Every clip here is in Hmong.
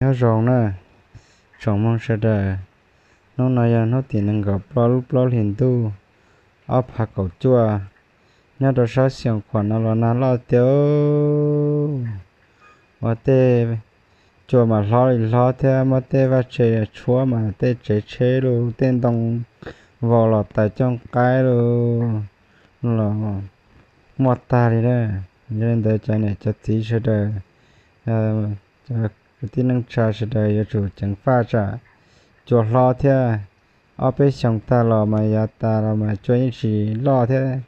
Nyob zoo na, tsoom Hmoob sawv daws, hnub no yog hnub tim nees nkaum plaub lub plaub hlis ntuj ob phav kaum cuaj, nyob rau sab Xyooj Khuam no los nag loj tiag. Ua tej cua mas hlob li hlob thiab, muab tej vaj tse tshuab mas tej tsev tsheb los tej ntoo vau los tas cooj qaib los muaj tag li na. Yog li ntawd cov niam cov txiv sawv daws, cov kwv tij neej tsa sawv daws yuav tsum ceev faj tsam cua hlob thiab. Ob peb xyoos tag los mas yav tas los mas cua yeej tsis loj thiab,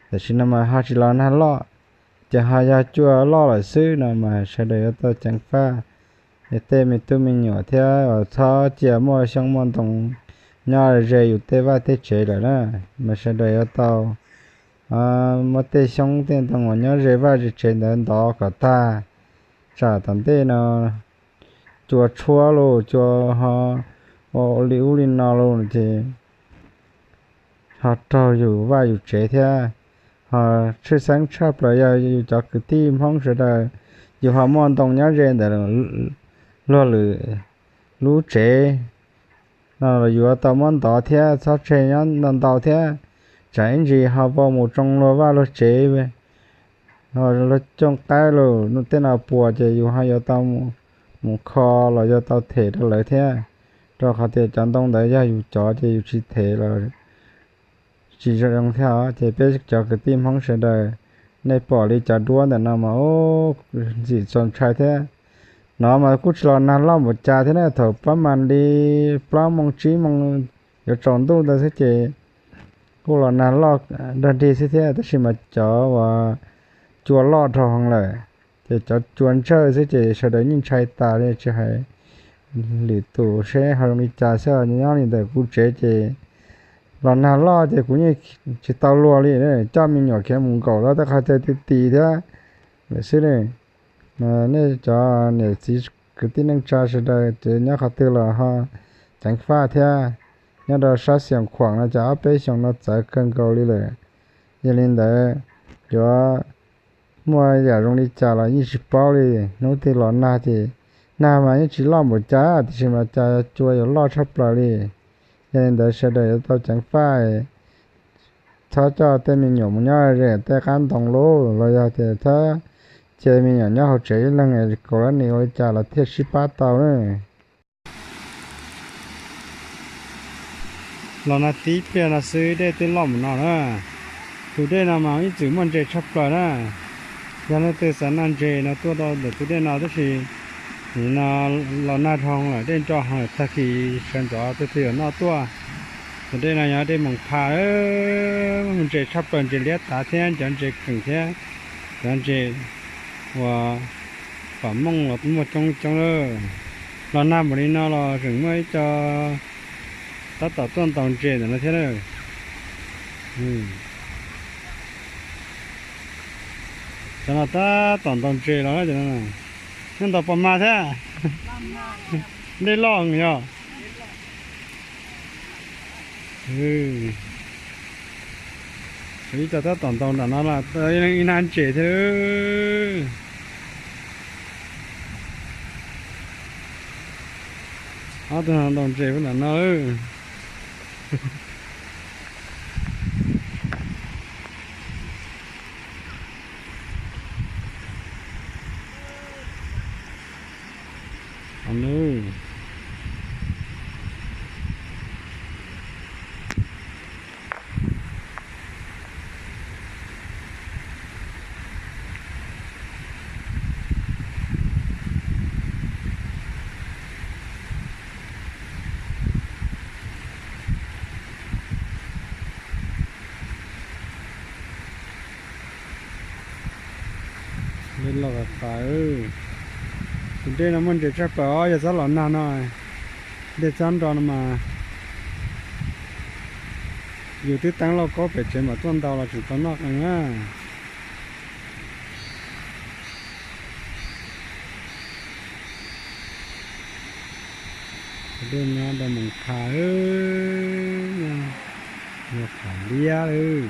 tam sim no mas ho tsis los nag loj, ces ho yog cua loj lawm xwb no mas sawv daws yuav tau ceev faj. Tej me tub me nyuam thiab txhob cia muaj xyoob muaj ntoo nyob ze yus tej vaj tej tsev lawm na, mas sawv daws yuav tau muab tej xyoob tej ntoo uas nyob ze vaj ze tsev ntawd ntov kom tag, tsam tom ntej no cua tshuab los cua ho ua li ub li no los ces ho raug yus vaj yus tsev thiab. Ho tshwj xeeb tshaj plaws yog yus cov kwv tij Hmoob sawv daws, yus ho muaj ntoo nyob ze ntawm luag lwm lub tsev no los yuav tau muab ntov thiab txhob tseg nyob ntau ntau thiab, tsam ib ntsis ho vau mus tsoo luag vaj luag tsev, luag cooj qaib los tej no puas ces yus ho yuav tau mus kho los yuav tau them rau lawv thiab, rau qhov tias cov ntoo ntawd yog yus cov ces yus tsis them los tsis zoo thiab. Ces peb cov kwv tij Hmoob sawv daws, nej pom li cov duab ntawm no mas ntxim txaus ntshai thiab. No mas kuj tsis los nag loj npaum cas thiab na, thaum pab mas li plaub moo tsib moo yuav tsaus ntuj ntawd xwb ces kuj los nag loj dog dig xwb thiab, tab sis mas cov uas cua loj dhau heev lawm, ces cov cua ntsawj xwb ces sawv daws yeej ntshai tas li tsis hais lwm tus seb ho zoo li cas xwb. Nyob li ntawm kuv tsev ces los nag loj ces kuv yeej tsis tau luag li, coj me nyuam khiav mus nkaum rau tej qhov chaw ti ti thiab lawm xwb ne. Nej cov niam txiv kwv tij neej tsa sawv daws ces nyob qhov twg los ho ceev faj thiab. Nyob rau sab Xyooj Khuam no ces ob peb xyoos no txawv kawg nkaus li lawm. Yog li ntawd, yuav muaj yam zoo li cas los yeej tsis paub li. Hnub twg los nag ces nag mas yeej tsis loj npaum cas, tiam sis mas cas cua yuav loj tshaj plaws li. Yog li ntawd sawv daws yuav tau ceev faj, txhob coj tej me nyuam mus nyob ze tej qab ntoo los los yog tias txhob cia me nyuam nyob hauv tsev ib leeg, kaus lab nis ua li cas los thiaj sib pab tau na. Los nag tib pliag no xwb dej twb loj mus no na. Tus dej no mas ib txwm muaj ntses tshaj plaws na. Yog leej twg xav noj ntses no tuaj rau ntawm tus dej no, tab sis nim no los nag dhau lawm, dej nro heev lawm, tag kis sawv ntxov twg twg yuav noj tuaj. Tus dej no yog dej Moos Pha, muaj ntses tshaj plaws, ntses liab tav thiab cov ntses keem thiab. Cov ntses uas pam mooj los muaj coob coob lawm. Los nag npaum li no los tseem muaj ib co tab tom tuaj ntaus ntses ntawm no thiab na. Cov no tab tom ntaus ntses los na, cov no nyob ntaus pom mas thiab. Dej loj yog. Ib co tab tom ntaus nram no los ib nab ntses thiab. Ob tug no ntaus ntses nram no. Dej loj tas tas. Tus dej no muaj ntses tshaj plaws os, yog txhob los nag no, dej txhob nro no mas yus twb teeb lauj kaub pem tsev mam tuaj ntaus los tseem tau noj qees na. Dej nyob rau Moos Pha, yog Pha Liab lawm.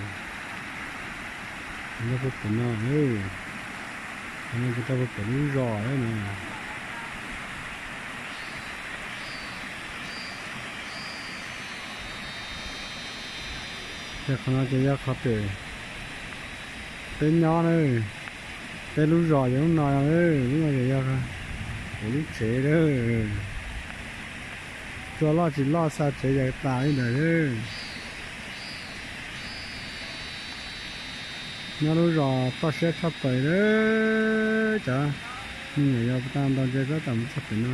Nyob puag pem no, nyob puag pem lub zos lawm no. Qhov no ces yog qhov pem peb nyob na, peb lub zos ces lub no, lub no ces yog kuv lub tsev lawm. Cua loj tsis loj xa tsev yawg tas li ntawd. Nyob lub zos toj siab tshaj plaws lawm. Cov me nyuam yaus puas tau ntaus ntses tab tom mus txog pem no.